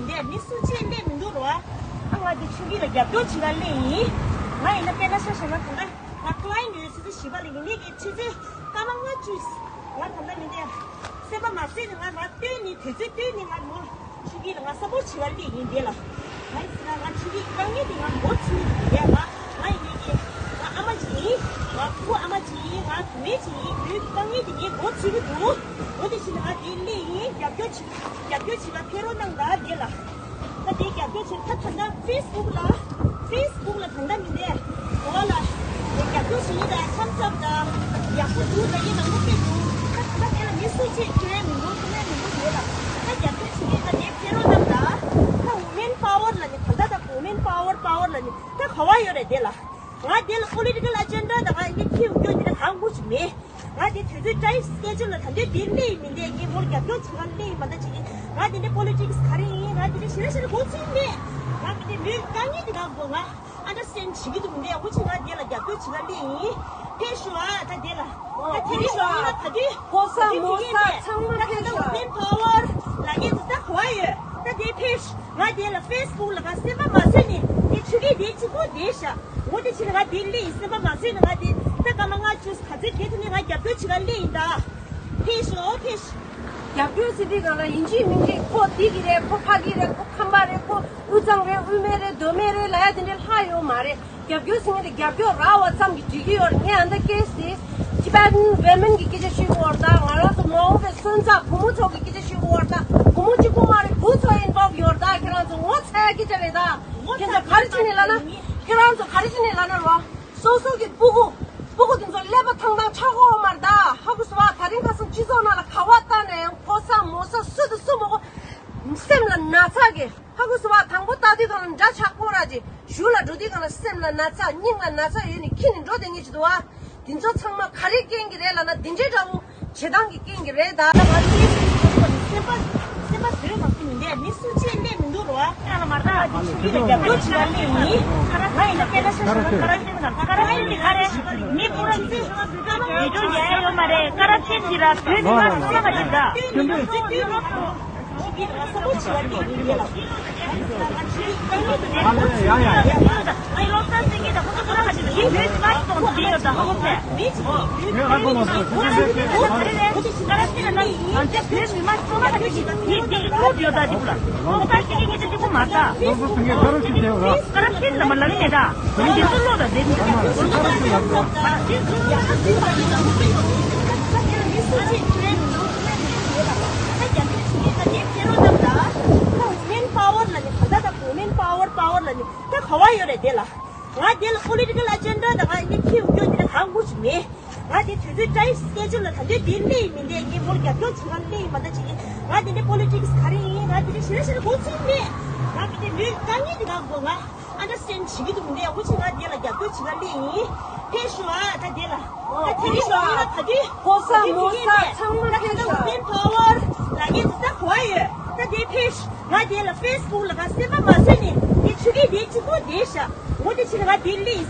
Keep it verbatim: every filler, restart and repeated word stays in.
འདས་མི་སུ་གཅིག་སླེབས་མི་འདུག་རོ། ཨ་ང་འདི་ཆུ་སྐྱིད་ལ་རྒྱབ་སྐྱོར་བྱེད་ག་སླེབས་ཡིན། ང་ཡིན་ན་དཔེར་ན་ཆ་བཞག་ན་ད་ལྟ་ང་ཀླའི་ནས་ཆུ་ཚོད་བཞི་པ་ལ་ཡིན་ནས་ཀྱི་ཆུ་ཚོད་སྐར་མ་ལྔ་བཅུ། ང་ད་ལྟ་མི་འདས་སེམས་པ་མ་བཟོད་ནས་ང་ང་བཏོན་ནས་དུས་ཚོད་བཏོན་ནས་ང་མོ་ཆུ་སྐྱིད་ལ་ང་སབ་པོར་བྱེད་ག་སླེབས་ཡིན་འདས་ལ། ང་ཡིན་ཟེར་ན་ང་ཆུ་སྐྱིད་དཀའ་ངལ་དེ་ང་མགོ་ཚོས་ཡིན་འདས་ང་ང་ཡིན་ནས་ཀྱི་ང་ཨ་མ་ཅིག་ཡིན། ང་ཕྲུ་གུ་ཨ་མ་ཅིག་ཡིན། ང་བུད་མེད་ཅིག་ཡིན། བུའི་དཀའ་ངལ་དེ་ངའི་མགོ་ཚོས་ཀྱི་འདུག་འོ་དེ་བཞིན་ང་དེ་སླེབས་ཡིན། རྒྱབ་སྐྱོར་བྱེད། རྒྱབ་སྐྱོར་བྱེད་པ་ཕེབས་རོགས་གནང་ད་དེ་ལ། ད་དེ་རྒྱབ་སྐྱོར་བྱེད་ད་ད་ལྟ་ཕེ་སི་བུག་ལ། ཕེ་སི་བུག་ལ་ད་ལྟ་མི་འདས་འོ་ལ། རྒྱབ་སྐྱོར་བྱེད་ཡིན་ད་ཐམ་སབ་ད་ཡག་པོ་འདུག་ད་ཡིན་ན་མུ་མཐུད་འདུག་ད་ད་ལྟ་དེ་ལ་མི་སུ་གཅིག་ཁྱེར་མི་འདུག་ཁྱེར་མི་འདུག་ཡོད་ལ། ད་རྒྱབ་སྐྱོར་བྱེད་ཡིན་ད་དེ་ཕེབས་རོགས་གནང་ད། ད་Women Power ལ་ནི་ད་ལྟ་ད་Women Power Power ལ་ནི་ད་ག་བ་ཡོད་རེད་དེ་ལ། ང་དེ་ལ་political agenda ད་ང་ཡིན་ཁྱེར་སྐྱོར་དེ་ལ་གང་དགོས་ཀྱི་མེད། ང་དེ་དུས་ཚོད་time schedule ལ་ད་འདོད་དེ་སླེབས་མི་འདས་ངས་མོར་རྒྱབ་སྐྱོར་བྱེད་ག་སླེབས་མ་ད་ཅིག་ཡིན། ང་དེ་འདྲའི་politics ག་རེ་ཡིན། ང་དེ་འདྲའི་ཞེ་དྲག་ཞེ་དྲག་མགོ་ཚོས་མེད། ང་མི་དེ་མོའི་དཀའ་ངལ་དེ་ག་དགོས་ང་understand བྱེད་ཀྱི་འདུག་མི་འདས་འོ་ཅི་ང་དེ་ལ་རྒྱབ་སྐྱོར་བྱེད་ག་སླེབས་ཡིན། ཕེབས་ཤོག་ཨ་ད་དེ་ལ། ད་དེ་རིང་ཞོགས་ལ་ད་དུས་ཕོ་གསར་མོ་གསར་ཚང་མ་ཕེབས་ཤོག Women Power ལ་ངས་འདི་ལྟ་གོ་ཡོད། ད་དེ་ཕེབས་ང་དེ་ལ་ཕེ་སི་བུག་ལ་ང་སེམས་པ་མ་བཟོད་ནས་དེ་ཆུ་ཁྲིད་དེ་གཅིག་པོ་བསྡད་ཤག་འོ་དེ་ཕྱིར་ང་དེ་སླེབས་ཡིན། སེམས་པ་མ་བཟོད་ནས་ང་དེ་ད་སྐར་མ་ལྔ་བཅུ་ག་ཚོད་དེ་དུས་ནས་ང་རྒྱབ་སྐྱོར་བྱེད་ག་སླེབས་ཡིན་ད། ཕེབས་ཤོག་ཕེབས་ཤོག་རྒྱབ་སྐྱོར་ཟེར་དུས་གང་ལ་ཡིན་གཅིག་མིན་གཅིག་ཁོ་འདི་གི་རེད། ཁོ་ཕ་གི་རེད། ཁོ་ཁམས་པ་རེད། ཁོ་དབུས་གཙང་རེད། དབུས་མེད་རེད། མདོ་སྨད་རེད་ལབ་ཡ་དེ་འདྲའི་ལྷག་ཡོད་མ་རེད། རྒྱབ་སྐྱོར་ཟེར་མཁན་དེ་རྒྱབ་སྐྱོར་རག་པ་ཙམ་གྱིས་འགྲིག་གི་ཡོད་རེད། ངས་ཨ་མདའ་ཀེ་སི་དེ་Tibetan women གི་སྐད་ཆ་ཤོད་ཀྱི་ཡོད་རེད་ད། ང་རང་ཚོ་མ་འོངས་པའི་སོན་རྩ་བུ་མོ་ཚོ་གི་སྐད་ཆ་ཤོད་ཀྱི་ཡོད་རེད་ད། བུ་མོ་གཅིག་པུ་མ་རེད། བུ་ཚོ་involve ཡོད་རེད་ད། ཁྱེད་རང་ཚོ་ངོ་ཚ་ཡ་སྐད་ཆ་རེད་ད། ཁྱེད་ཚོ་ག་རེ་བྱས་ནས་ལབ་ན་རོ། ཁྱེད་རང་ཚོ་ག་རེ་བྱས་ནས་ལབ་ན་རོ། སོ་སོ་གི་སྤུ་གུ། སྤུ་གུ་དེ་ཚོ་ཀླད་པ་ཐང་ཐང་ཆགས་ཀྱི་ཡོད་མ་རེད་ད། ཧ་གོ་སོང་བ། ད་རིང་ཁ་སང་སྤྱི་ཚོགས་ནང་ལ་ག་པར་བལྟས་ན་ཡང་ཕོ་གསར་མོ་གསར་སུ་དང་སུ་མང་པོ་སེམས་ལ་ན་ཚ་གི། ཧ་གོ་སོང་བ། དང་པོ་ལྟ་དུས་སྒང་ལ་འདྲ་ཆགས་ཀྱི་རེད་ཅེས། གཞུག་ལ་འགྲོ་དུས་སྒང་ལ་སེམས་ལ་ན་ཚ་སྙིང་ལ་ན་ཚ་ཡོད་ནས་ཁྱི་ནས་འགྲོ་བསྡད་མཁན་ཅིག་འདུག་བ། འདི་ཚོ་ཚང་མ་ག་རེ་རྐྱེན་གྱིས་རེད་ལབ་ན་འདི་འདྲའི་འདྲ་བོ་བྱེད་སྟངས་ཀྱི་རྐྱེན་གྱིས་རེད་ད། ད་ང་ཚོའི་སེམས་པ་སེམས་པ་བཟོད་མ་ཐུབ་མི་འདས་མི་སུ་གཅིག་སླེབས་མི་འདུག་རོ། ཨ་ལ་མ་རེད་ད། ང་འདི་ཆུ་ལ་རྒྱབ་སྐྱོར་བྱེད་ག་སླེབས་ཡིན། ང་ཡིན་ན་སྐད་ཆ་ཤོད་ན་ཀ་ར་ཤན་ཀ་ར་ཤན་དེ་ག་རེ་མི་པུ་ར་ཟེར་ཤོད་ན་བོད་པ་ཡོད་ཡ་ཡོད་མ་རེད། ཀ་ར་ཤན་དེ་ར་བོད་མི་མང་ཚང་མ་གཅིག་ད། Women Power ལ་ནི་ད་ལྟ་ད་Women Power Power ལ་ནི་ད་ག་བ་ཡོད་རེད་དེ་ལ། ང་དེ་ལ་political agenda ད་ང་ཡིན་ན་ཁྱེད་སྐྱོན་དེ་ལ་གང་དགོས་ཀྱི་མེད། ང་དེ་དུས་ཚོད་time schedule ལ་ད་འདོད་དེ་སླེབས་མི་འདས། ངས་མོར་རྒྱབ་སྐྱོར་བྱེད་ག་སླེབས་མ་ད་ཅིག་ཡིན། ང་དེ་འདྲའི་politics ག་རེ་ཡིན། ང་དེ་འདྲའི་ཞེ་དྲག་ཞེ་དྲག་མགོ་ཚོས་མེད། ང་གི་དེ་མོའི་དཀའ་ངལ་དེ་ག་དགོས་ང་understand བྱེད་ཀྱི་འདུག་མི་འདས། འོ་ཅི་ང་དེ་ལ་རྒྱབ་སྐྱོར་བྱེད་ག་སླེབས་ཡིན། ཕེབས་ཤོག་ཨ་ད་དེ་ལ། ད་དེ་རིང་ཞོགས་ལ་ད་དུས་ཕོ་གསར་མོ་གསར་ཚང་མ་ད་ད་ཕེབས་ད་ཤོག Women Power ལ་ངས་འདི་ལྟ་གོ་ཡོད། ད་དེ་ཕེབས་ང་དེ་ལ་Facebook ལ་ང་སེམས་པ་མ་བཟོད་ནས་དེ་ཆུ་ཁའི་དེ་གཅིག་པོ་བསྡད་ཤག་འོ་དེ་ཕྱིར་ང་དེ་སླེབས་ཡིན།